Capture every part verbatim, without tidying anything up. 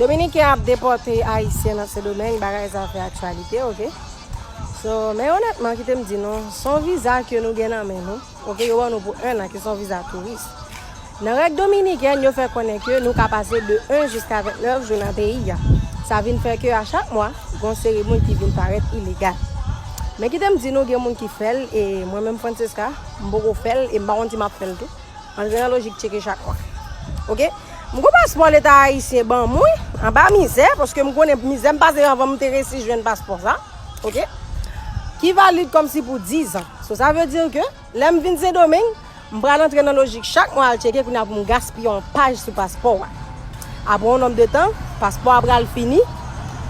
Dominiken ap depòte Ayisyen nan Sendomeng, bagay sa fè aktyalite, oke? So, men onètman, kite m di nou, se yon viza ke nou gen nan men nou, oke? Yo ban nou pou en an, ke se yon viza touris. Nan règ dominikèn, yo fè konnen ke nou ka pase de en jiska vennèf jou nan peyi a. Sa vin fè ke a chak mwa, gon seri moun ki vin parèt ilegal. Men kite m di nou, gen moun ki fè l, e mwen menm Francesca, m poko fè l, e m pa konn si m ap fè l tou. Antre nan lojik tcheke chak mwa. Oke? M gon paspò Leta ayisyen ban mwen, anba mizè, paske m konnen mizè m pase anvan m te resi jwenn paspò sa. Oke? Ki valid kòmsi pou diz an. So, sa vle di ke lè m vin Sendomeng, m pral antre nan lojik chak mwa al tcheke kounye a pou m gaspiye yon paj sou paspò a. Apre yon nonb de tan, paspò a pral fini,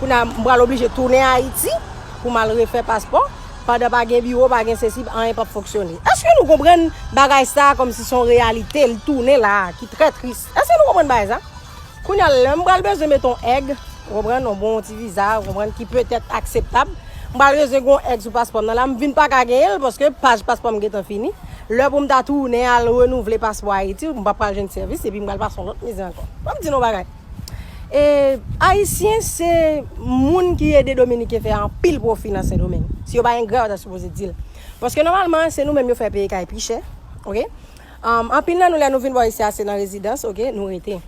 kounye a m pral oblije tounen Ayiti pou m al refè paspò. Pandan pa gen biwo, pa gen sesi, anyen p ap fonksyone. Èske nou konprann bagay sa a kòmsi se yon reyalite, l tounen la a, ki trè tris? Èske nou konprann bagay sa a? Kounye a, lè m pral bezwen mete yon èg, ou konprann, yon bon ti viza, ou konprann, ki petèt akseptab, m pral bezwen gen yon èg sou paspò m nan la, m vin pa ka genyen l, paske paj paspò m gentan fini. Lè pou m ta tounen al renouvle paspò Ayiti, m p ap pral jwenn sèvis, epi m pral pase yon lòt mizè ankò. Ban m di nou yon bagay. E, Ayisyen se moun ki ede Dominiken fè anpil pwofi nan Sendomeng. Si yo pa engra, yo ta sipoze di l. Paske nòmalman, se nou menm yo fè peye kay pi chè, oke? Um, anpil nan nou, lè nou vin bò isi a, se nan rezidans, oke, nou rete.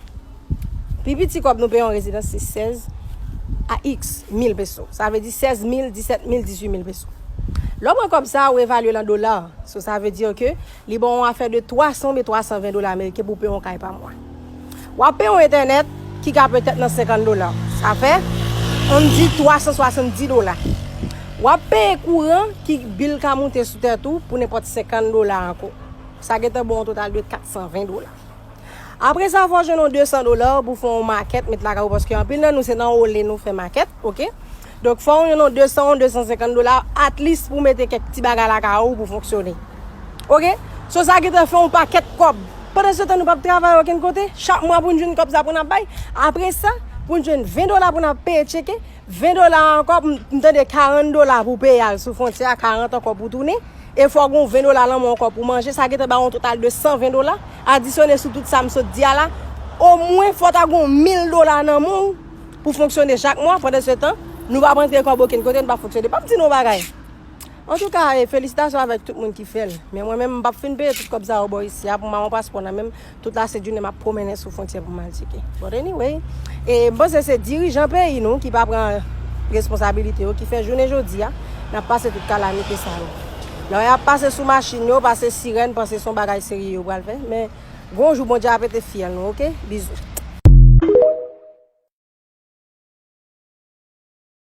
Pi piti kòb nou peye yon rezidans, se sèz a x mil peso. Sa vle di sèz mil, disèt mil, dizuit mil peso. Lè w pran kòb sa, ou evalye l an dola. So, sa vle di ke li ba w yon afè de twa san oubyen twa san ven dola ameriken pou w peye yon kay pa mwa. W ap peye yon entènèt ki ka petèt nan senkant dola. Sa fè, ann di twa san swasanndis dola. W ap peye kouran ki bil ka moute sou tèt ou pou nenpòt senkant dola ankò. Sa gentan ba w yon total de kat san ven dola. Apre sa, fò w jwenn yon de san dola pou fè yon makèt met lakay ou, paske anpil nan nou se nan ole nou fè makèt, oke? Donk, fò w jwenn yon de san, yon de san senkant dola, at least pou mete kèk ti bagay lakay ou pou fonksyone. Oke? So, sa gentan fè yon pakèt kòb. Pandan se tan, nou p ap travay okenn kote. Chak mwa pou n jwenn kòb sa pou n ap bay. Apre sa, pou n jwenn ven dola pou n ap peye tcheke. Ven dola ankò, m, m tande karant dola pou peye al sou fwontyè a, karant ankò pou tounen. E fò w gen yon ven dola nan men w ankò pou manje, sa gentan ba w yon total de san ven dola. Adisyone sou tout sa m sot di a la, omwen fò w ta gen yon mil dola nan men w pou fonksyone chak mwa. Pandan se tan, nou p ap rantre kòb okenn kote, nou p ap fonksyone. Ban m di nou yon bagay. Antouka, e, felisitasyon avèk tout moun ki fè l. Men mwen menm, m p ap fin peye tout kòb sa yo bò isi a pou m ba yon paspò nan men m. Tout lasent jounen m ap pwomennen sou fwontyè pou m al tcheke. But anyway, e m panse se dirijan peyi nou ki pa pran responsabilite yo, ki fè jounen jodi a, n ap pase tout kalamite sa yo. Lè y ap pase sou machin yo, pase sirèn, panse se yon bagay serye yo pral fè, men gon jou Bondye ap pete fyèl nou, oke? Bizou.